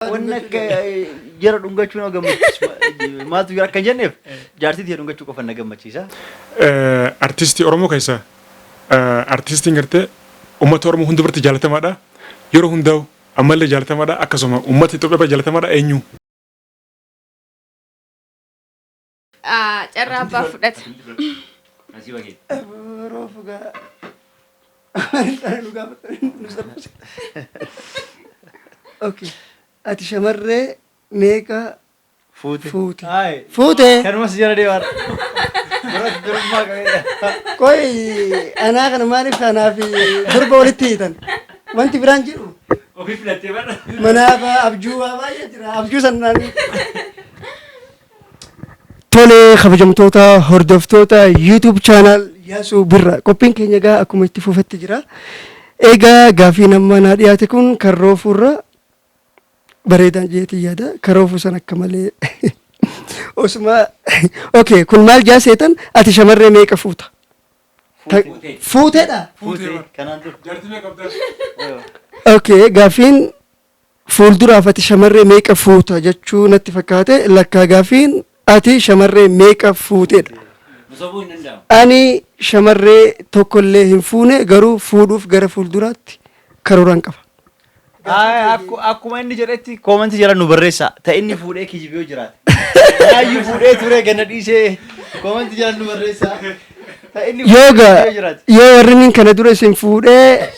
Wanni akka jara dhungachuu nama gammachiisu maaltu jira akka hin jenneef jaartii tiyya dhungachuu qofa na gammachiisa. Artistii Oromoo keessaa artistiin gartee uummata Oromoo hunda biratti jaalatamaadha. Yeroo hundaa'u ammallee jaalatamaadha. Akkasuma uummata Itoophiyaa biratti jaalatamaadha. Eenyu? Carraa abbaa fudhata. Nasiiba kee. Yeroo fugaa nu gaafatan nu salphise. Okay. Ati shamarree meeqa Fuute. fuute? Hayi. Fuute. Kanumas jala deemaa. Duratti durummaa qabeedha. Qoy anaa kana maaliif anaa fi durba walitti hiitan? Wanti biraan jiru. Ofii filattee bara. Manaaf abjuu waa baay'ee jira. Abjuu sanaan. Tole kabajamtoota hordoftoota YouTube channel Yaasuu Birra qophiin keenya egaa akkuma itti fufetti jira. Egaa gaafiin amma naa dhiyaate kun kan roofuurra bareedaan jeetii yaada. Kan roofuu san akka malee osuma okay kun maal jaa seetan ati shamarree meeqa fuuta? Fuuteedha. Fuute kanaan dura. Jaartii meeqa qabdaa? Okay gaafiin Fuulduraaf ati shamarree meeqa fuuta jechuu natti fakkaate lakkaa gaaffiin ati shamarree meeqa fuutedha. Nu sobuu hin danda'amu. Ani shamarree tokkollee hin fuune garuu fuudhuuf gara fuulduraatti karooraan qaba. Ayi, Akkuma inni jedhetti koomantii jala nu barreessaa. Ta inni fuudhee kijibee yoo jiraate. Yaayyuu fuudhee ture ganna dhiisee koomantii jala nu barreessaa. Ta inni Yoo fuudhee gaa kijibee jiraate. yoo warri nin kana dura isin fuudhee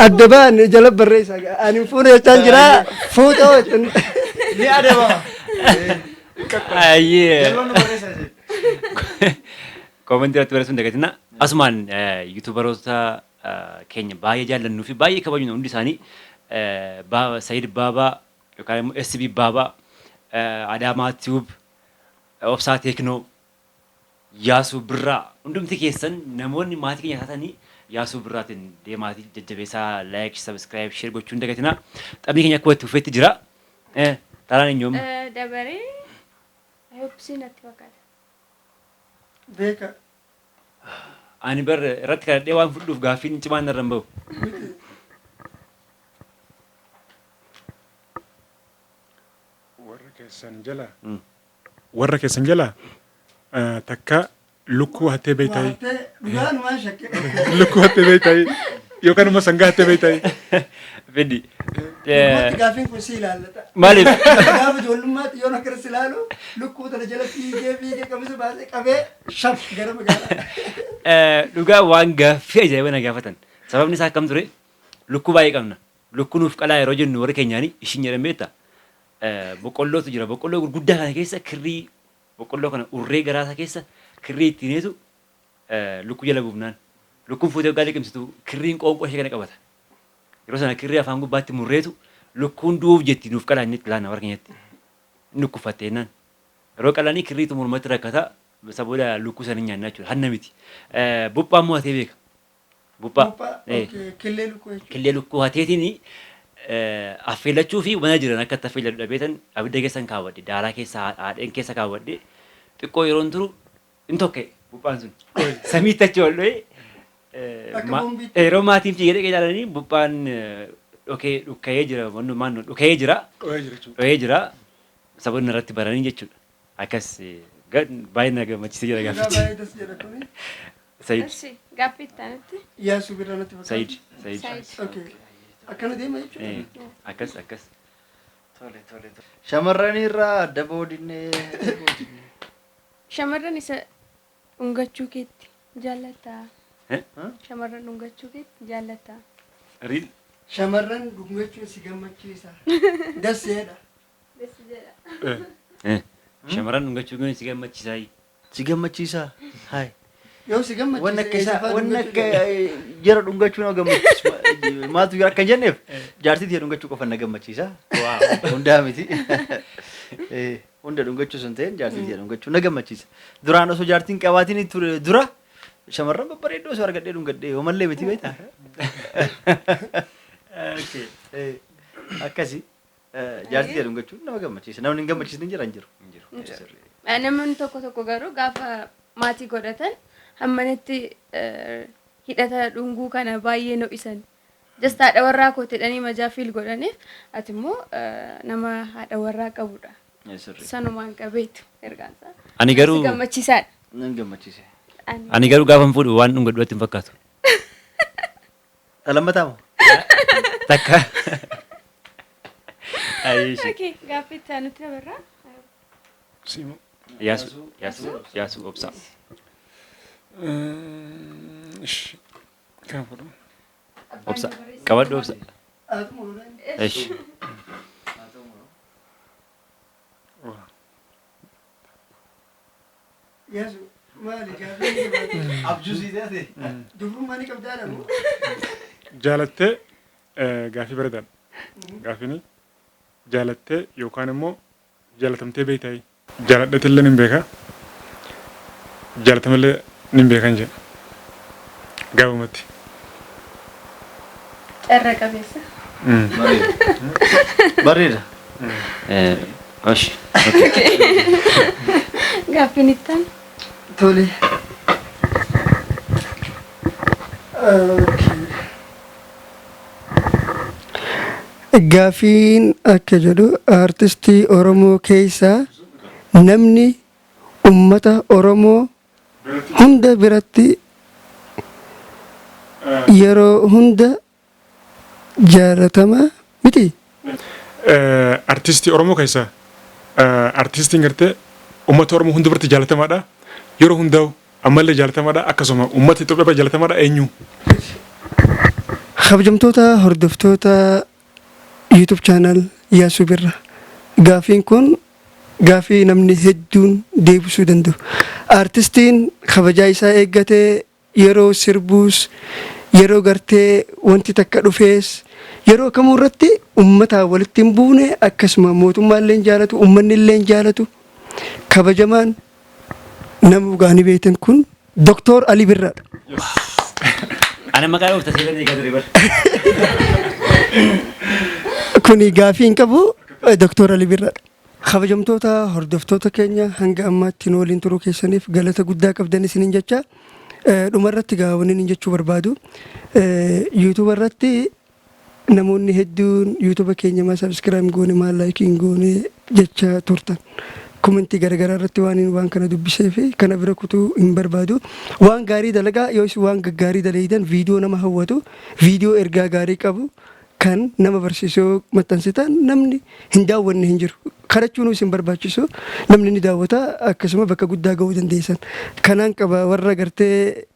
adda ba'an jala barreessaa gaa. Ani hin fuune jechaan jira fuute hoo jettan. Ni adabama. Ayyee. Jaluma nu barreessaa isin. Koomentii irratti barreessuun dagatina. Asumaan yuutuubaroota keenya baay'ee jaallannuu fi baay'ee kabajnu hundi isaanii Sayid Baabaa yookaan immoo SB Baabaa, Adaamaa Tube, Obsaa Teeknoo, Yaasuu Birraa hundumti keessan namoonni maatii keenya taatanii Yaasuu Birraatiin deemaatii jajjabeessaa like, subscribe, share gochuu hin dagatinaa. Taphni keenya akkuma itti fufetti jira. Taraan eenyu amma? Dabaree I hope si natti fakkaata. Beeka. Ani bar irratti kadhadhee waan fudhuuf gaaffiin cimaan narra hin bahu. Warra keessan jalaa warra keessan jalaa takka lukkuu hattee beektayi. Waattee dhugaan waan shakke. Lukkuu hattee beektayi. Yookaan immoo sangaa hattee beektayi. Fidi. Lukkuutti gaaffiin kun si ilaallata. Maaliif? Gaafa ijoollummaatti yoon akkana si ilaalu lukkuu tana jala fiigee fiigee qamisa baasee qabee shaf gara magaalaa. Dhugaa waan gaaffii ajaa'iba na gaafatan. Sababni isaa akkam ture? Lukkuu baay'ee qabna. Lukkuu nuuf qalaa yeroo jennu warri keenyaani ishiin jedhan beektaa? Boqqollootu jira. Boqqolloo gurguddaa kana keessa kirrii boqqolloo kana urree garaa isaa keessa kirrii ittiin eetu lukkuu jala buufnaan. Lukkuun fuutee hoggaa liqimsitu kirriin qoonqoo ishee kana qabata. Yeroo sana kirrii afaan gubbaatti murreetu lukkuun du'uuf jetti nuuf qalaa inni itti laanna warra keenyatti. Inni dhukkubfatte jennaan. Yeroo qalanii kirriitu mormatti rakkata. Isa booda lukkuu sana hin nyaanna jechuudha. Hanna miti. Buphaa immoo hatee beeka. Buphaa. Buphaa, Eh. okay, killee lukkuu jechuudha. Killee lukkuu hateetiin affeellachuu fi mana jiran akka itti affeelladhu dhabeetan abidda keessan kaawwadhe daaraa keessa haadheen keessa kaawwadhe xiqqoo yeroon turu hin tokke buphaan sun samiitti achi ol dho'e. Akka boombiitti. Yeroo maatiin fiigee dhaqee ilaalanii buphaan dhokee dhukka'ee jira maannoo dhuka'ee jira Dho'ee jira jechuudha. dho'ee jira saboonni irratti baranii jechuudha. Akkas baay'ee na gammachiisee jira Dhugaa gaaffichi. baay'ee das jedha kuni. Sayid. Eshi gaaffii itti aanutti. Yaasuu birraa natti fakkaata. Sayid. Sayid. Sayid. Okay. Akkana deema jechuudha. Eh, Akkas akkas. Tole tole tole. Shamarran irraa adda boodinnee. Shamarran isa dhungachuu keetti jaallattaa? Eh? Shamarran dhungachuu keetti jaallattaa? Real. Shamarran dhungachuun si gammachiisa. Das jedha. Dessi jedha. Eh. Shamarran dhungachuu kun si gammachiisaa? Si gammachiisaa? Hayi. Yoo si gammachiise Wanni akka eessa isaa fa'aa wanni dhungachuu akka jaalladha? jara dhungachuu nama gammachiisu maaltu jira akka hin jenneef jaartii tiyya dhungachuu qofa na gammachiisa. Hundaa miti. Hunda dhungachuu sun ta'een jaartii tiyya dhungachuu na gammachiisa. Duraan osoo jaartiin qabaatiin ture dura shamarran babbareeddoo osoo argadhee dhungadhee homallee miti beektaa. Okay. Akkasi. Jaartii tiyya dhungachuun nama gammachiisa. Namni hin gammachiisne hin jira hin jiru. Hin jiru. Hin jiru. Namoonni tokko tokko garuu gaafa maatii godhatan hammanatti hidhata dhunguu kana baay'ee ho'isan. Just haadha warraa kooti jedhanii majaa feel godhaniif, ati immoo nama haadha warraa qabudha. Sirrii. Sanumaan qabeetu ergaan isaa. Ani garuu Si gammachiisaadha. Nan gammachiise. Ani garuu gaafan fuudhu waan dhungadhu hin fakkaatu. Lammataa moo? Takka. Ayishi. Okay, gaaffii itti aanutti dabarraa. Siimo. Yaasu, Yaasu, Yaasu obsa. Ishi. Kan fuudhu. Obsa. Qabadhu obsa. Ishi. Yaasu, maali gaaffii? Abjuu sii taate. Dubrummaa ni qabdaa moo? Jaalattee, gaaffii bareedaadha. Gaaffiin jaalattee yookaan immoo jaalatamtee beektaa? Jaaladheetillee nin beeka. Jaalatamallee nin beekan jedha. Gaafumatti. Carra qabeessa. Bareeda. Bareeda. Ishi. Gaaffiin itti aanu. Tole. Okay. Gaaffiin akka jedhu, artistii Oromoo keessaa namni ummata Oromoo hunda biratti yeroo hunda jaalatama miti. Artistii Oromoo keessaa artistiin gartee uummata Oromoo hunda biratti jaalatamaadha. Yeroo hundaa'u ammallee jaalatamaadha. Akkasuma uummata Itoophiyaa biratti jaalatamaadha. Eenyu? Kabajamtoota hordoftoota YouTube channel Yaasuu Birra. Gaaffiin kun gaaffii namni hedduun deebisuu danda'u. Artistiin kabajaa isaa eeggatee yeroo sirbuus, yeroo gartee wanti takka dhufees, yeroo kamuu irratti uummataa walitti hin buune, akkasuma mootummaallee hin jaalatu, uummanni illee hin jaalatu. Kabajamaan nama dhugaanii beektan kun Doktor Ali Birraadha. Ana maqaa dhoofta seetan eegaa ture bar. Kuni gaafii hin qabu, Doktor Ali Birraadha. Kabajamtoota hordoftoota keenya, hanga ammaatti nu waliin turuu keessaniif galata guddaa qabdan isiniin jecha. Dhumarratti gaa wanni inni jechuu barbaadu, YouTube irratti namoonni hedduun YouTube keenya maa subscribe goone, maa like hin goone jecha turtan. Comment garaagaraa irratti waan waan kana dubbisee fi kana bira kutuu hin barbaadu. Waan gaarii dalagaa. Yoo isin waan gaggaarii dalaydan, viidiyoo nama hawwatu, viidiyoo ergaa gaarii qabu kan nama barsiisuu maxxansitan, namni hin daawwanne hin jiru. Kadhachuun isin barbaachisu, namni ni daawwata, akkasuma bakka guddaa gahuu dandeessan. Kanaan qaba warra gartee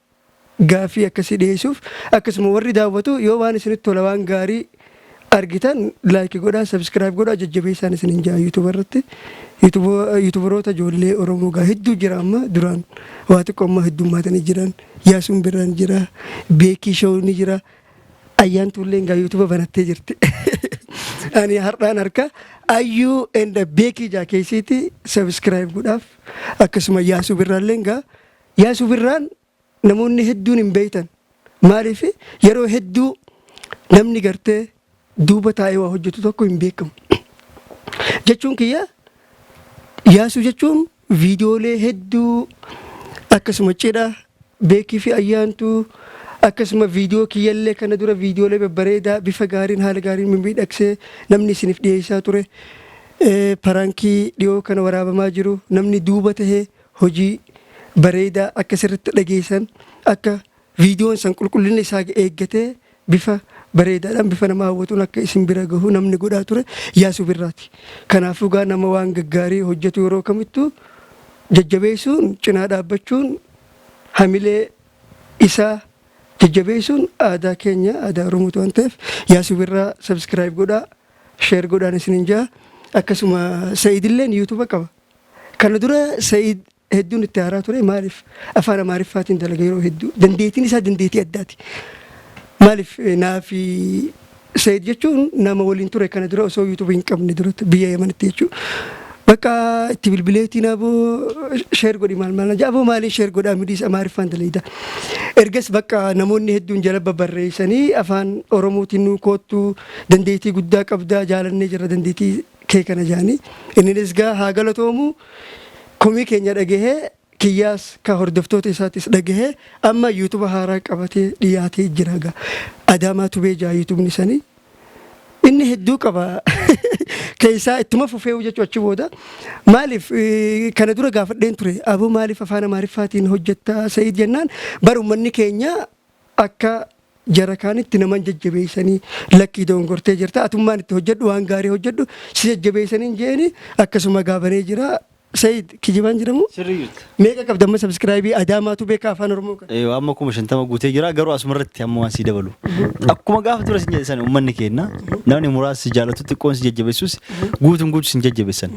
gaafii akkasii dhiyeessuuf. Akkasuma warri daawwatu yoo waan isinitti tola, waan gaarii argitan, like godhaa, subscribe godhaa, jajjabeessaan isin hin jaa. YouTube irratti YouTuberoota ijoollee Oromoo gaa hedduu jira. Amma duraan waa xiqqoo, amma heddummaatanii jiran. Yaasuun Birraan jira, Beekii Show ni jira, Ayyaantuulleen gaa YouTube banattee jirti. Ani har'aan harka Ayyuu and Beekii jaa keessiiti subscribe godhaaf. Akkasuma Yaasuu Birraalleen gaa, Yaasuu Birraan namoonni hedduun hin beektan. Maaliif? Yeroo hedduu namni gartee duuba taa'ee waa hojjetu tokko hin beekamu. Jechuun kiyya, Yaasuu jechuun viidiyoolee hedduu, akkasuma cidha Beekii fi Ayyaantuu, akkasuma viidiyoo kiyyallee kana dura viidiyoolee babbareedaa bifa gaariin, haala gaariin mimmiidhagsee namni isiniif dhiyeessaa ture. Prank dhiyoo kana waraabamaa jiru namni duuba tahee hojii bareedaa akka sirritti dhageessan, akka viidiyoon san qulqullina isaa eeggatee bifa bareedaadhaan, bifa nama hawwatuun akka isin bira gahu namni godhaa ture Yaasuu Birraati. Kanaafuu gaa nama waan gaggaarii hojjetu yeroo kamittuu jajjabeessuun, cinaa dhaabbachuun, hamilee isaa jajjabeessuun aadaa keenya, aadaa Oromooti waan ta'eef, Yaasuu Birraa subscribe godhaa, share godhaan isinin jaa. Akkasuma Sa'idilleen YouTube qaba. Kana dura Sa'id hedduun itti haaraa ture. Maaliif? Afaan Amaariffaatiin dalaga yeroo hedduu. Dandeettiin isaa dandeettii addaati. Maaliif, naafi Sa'id jechuun nama waliin ture kana dura osoo YouTube hin qabne duratti biyya Yamanitti jechuudha. Bakka itti bilbileetiin, "Aboo, share godhi," maal maal aboo, "Maaliin share godhaa? Midiis Amaariffaan dalaida." Ergas bakka namoonni hedduun jala babbarreessanii, "Afaan Oromootiin nuu koottu, dandeettii guddaa qabdaa, jaalannee jirra dandeettii kee kana," jaanii. Inninis gaa haa galatoomu, komii keenya dhagahee. Kiyyaas ka hordoftoota isaatis dhagahee amma YouTube haaraa qabatee dhiyaatee jira gaa. Adaamaa Tubee jaa YouTubeni sanii. Inni hedduu qaba. Keessaa ittuma fufee jechuu achi booda. Maaliif kana dura gaafadheen ture, aboo maaliif afaan Amaariffaatiin hojjettaa Sa'iid jennaan, bara uummanni keenya akka jara kaanitti naman jajjabeessanii, lakkii dongortee jirta, atummaan itti hojjedhu, waan gaarii hojjedhu, si jajjabeessanii jeeni akkasuma gaabanee jira. Sa'iid, kijibaan jedhamu? Sirrii jirta. Meeqa qabda amma subscribe Adaamaatu beeka afaan Oromoo kana? Amma 50,000 guutee jira, garuu asumarratti amma waan sii dabalu. Akkuma gaafa dura sin jedhe sana, uummanni keenya namni muraasni si jaalatu xiqqoon si jajjabeessus guutuun guutu sin jajjabeessan.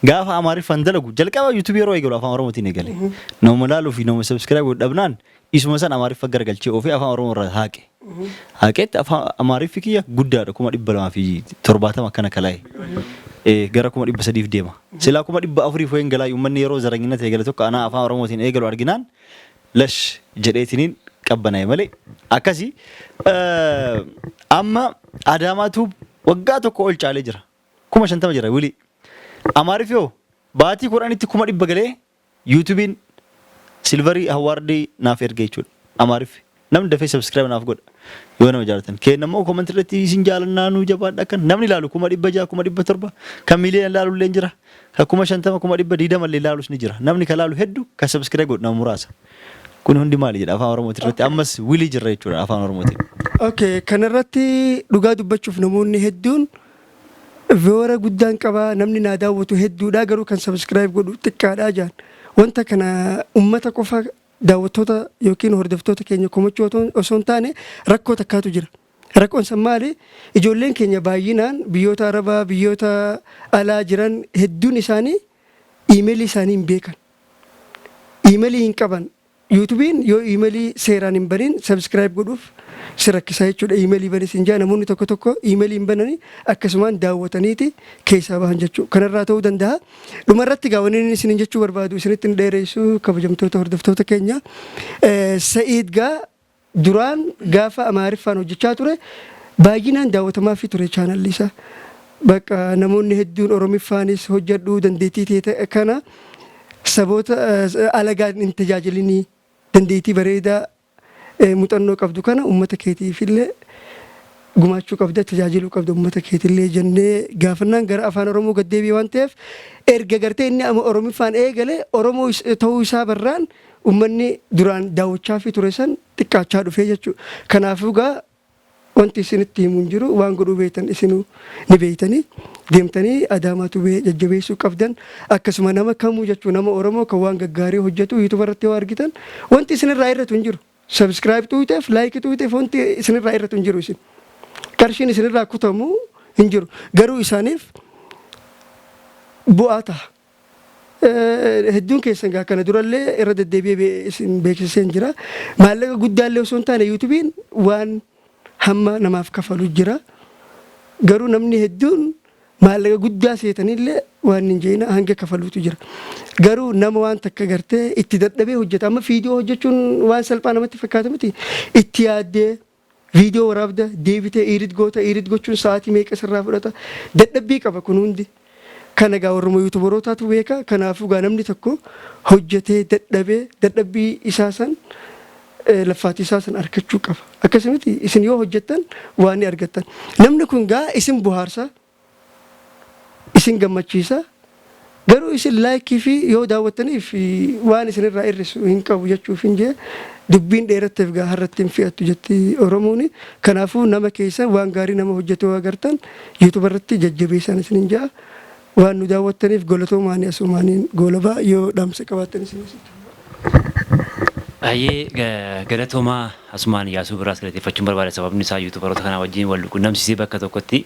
Gaafa Amaariffaan dalagu jalqaba YouTube yeroo eegalu afaan Oromootiin eegale. Nama laaluu fi nama subscribe godhu dhabnaan isuma san Amaariffa garagalchee oofee afaan Oromoo irraa haaqe. Haaqeetti afaan Amaariffi kiyya guddaadha, 270,000 akkana kalaa'e. Gara 300,000f deema. Silaa 400,000f wayin galaa, uummanni yeroo zaranyinata eegale tokko anaa afaan Oromootiin eegalu arginaan lash jedheetiniin qabbanaa'e malee akkasii. Amma Adaamaatu waggaa tokko ol caalee jira. 50,000 jira wili. Amaariff yoo baatii 10tti 100,000 galee YouTubeiin silver award naaf erge jechuudha. Amaariffi. Namni dafee subscribe naaf godha. Yoo nama jaalatan. Kenna immoo comment irratti isin jaalannaa, nuu jabaadha, kan namni ilaalu 600,000, 700,000, kan miiliyoona ilaalu illee jira. Kan 50,000, 120,000 illee ilaalus ni jira. Namni kan ilaalu hedduu, kan subscribe godhu nama muraasa. Kun hundi maali jedha afaan Oromootiin irratti ammas wilii jirra jechuudha afaan Oromootiin. Okay, kanarratti dhugaa dubbachuuf namoonni hedduun viewer guddaan qabaa, namni naa daawwatu hedduudha, garuu kan subscribe godhu xiqqaadha jaan. Wanta kana ummata qofa, daawwattoota yookiin hordoftoota keenya komachuu osoo hin taane, rakkoo takkaatu jira. Rakkoon san maali? Ijoolleen keenya baay'inaan biyyoota Arabaa, biyyoota alaa jiran hedduun isaanii email isaanii hin beekan. Email hin qaban. YouTubeiin yoo email seeraan hin banin subscribe godhuuf si rakkisaa jechuudha. Email banis hin jaa, namoonni tokko tokko email hin bananii akkasumaan daawwataniiti keessaa bahan jechuudha. Kanarraa ta'uu danda'a. Dhumarratti gaa wanni inni isinin jechuu barbaadu, isinitti hin dheeressu, kabajamtoota hordoftoota keenya. Sa'iid gaa duraan gaafa Amaariffaan hojjechaa ture baay'inaan daawwatamaa fi ture channelli isaa. Bakka namoonni hedduun Oromiffaanis hojjedhuu, dandeettii ta'e kana saboota alagaan hin tajaajilinii, dandeettii bareedaa muuxannoo qabdu kana uummata keetiifillee gumaachuu qabda, tajaajiluu qabda uummata keetillee jennee gaafannaan gara afaan Oromoo gad deebi'e waan ta'eef, erga gartee inni amma Oromiffaan eegale Oromoo ta'uu isaa barraan uummanni duraan daawwachaa fi ture san xiqqaachaa dhufee jechuudha. Kanaafuu gaa wanti isinitti himu hin jiru, waan godhuu beektan isinuu ni beektanii, deemtanii Adaamaatu jajjabeessuu qabdan. Akkasuma nama kamuu jechuu, nama Oromoo kan waan gaggaarii hojjetu YouTube irratti yoo argitan wanti isinirraa irratu hin jiru. Subscribe tuuteef, like tuuteef wanti isinirraa irratu hin jiru, isin. Qarshiin isinirraa kutamu hin jiru. Garuu isaaniif bu'aa ta'a. Hedduun keessan gaa kana durallee irra deddeebi'ee isin beeksisee jira. Maallaqa guddaallee osoo hin taane YouTubeiin waan hamma namaaf kafalu jira. Garuu namni hedduun maallaqa guddaa seetanillee waan hin jeena hanga kafaluutu jira. Garuu nama waan takka gartee itti dadhabee hojjeta. Amma viidiyoo hojjechuun waan salphaa namatti fakkaata miti. Itti yaaddee viidiyoo waraabda, deebitee edit goota, edit gochuun sa'aatii meeqa sirraa fudhata. Dadhabbii qaba kun hundi. Kana gaa warruma YouTuberootaatu beeka. Kanaafuu gaa namni tokko hojjetee dadhabee dadhabbii isaa san, laffaatii isaa san argachuu qaba. Akkasumatti isin yoo hojjettan waan ni argattan. Namni kun gaa isin bohaarsa, isin gammachiisa. Garuu isin like fi yoo daawwattaniif waan isinirraa hir'isu hin qabu jechuuf hin jee, dubbiin dheeratteef gaa har'atti hin fe'attu jetti Oromooni. Kanaafuu nama keessan waan gaarii nama hojjetu yoo agartan YouTube irratti jajjabeessaan isinin ja'a. Waan nu daawwattaniif galatoomaanii, asumaaniin goolabaa, yoo dhaamsa qabaattan isin asitti. Baay'ee galatoomaa. Asumaan Yaasuu biraas galateeffachuun barbaada, sababni isaa YouTuberoota kanaa wajjin wal qunnamsiisee bakka tokkotti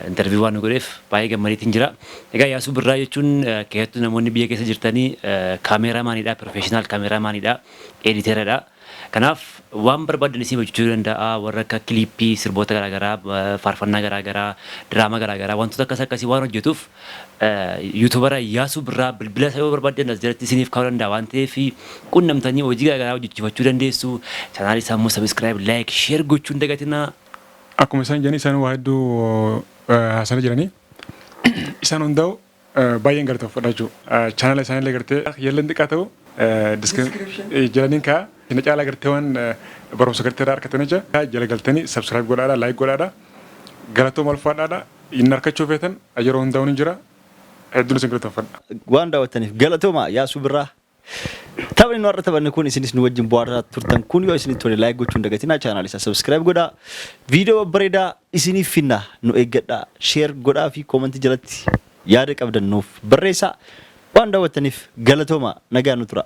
interview waan nu godheef baay'ee gammadiitiin jira. Egaa Yaasuu Birraa jechuun keessattuu namoonni biyya keessa jirtanii cameramaniidha, professional cameramaniidha, editoradha. Kanaaf waan barbaadan isin hojjechuu danda'a, warra akka clip, sirboota garaagaraa, faarfannaa garaagaraa, diraamaa garaagaraa, wantoota akkas akkasii waan hojjetuuf YouTuber Yaasuu Birraa bilbila isaa yoo barbaaddan as jalatti isiniif kaa'uu danda'a waan ta'eef qunnamtanii hojii garaagaraa hojjechifachuu dandeessu. Channel isaa immoo subscribe, like, share gochuu hin dagatinaa. Akkuma isaan jedhanii, isaan waa hedduu haasanii jiranii. Isaan hundaa'u Baay'een galatoomfadha jechuudha. Chaanala isaaniillee gartee yalleen xiqqaa ta'u jalaniin kaa inni caalaa gartee waan barumsa gartee irraa argatan jecha jala galtanii subscribe godhaadha, like godhaadha, galatooma ulfaadhaadha. Inni harkachuu feetan yeroo hundaa'uun hin jira. Hedduun isin galatoomfadha. Waan daawwattaniif galatooma. Yaasuu Birraa. Taphni nu har'a taphanne kun, isinis nu wajjin bu'aaraa turtan kun, yoo isinitti tole like gochuu hin dagatinaa, channel isaa subscribe godhaa. Viidiyoo babbareedaa isiniif finna, nu eeggadhaa. Share godhaa fi comment jalatti yaada qabdan nuuf barreessaa. Waan daawwattaniif galatooma, nagaan nu tura.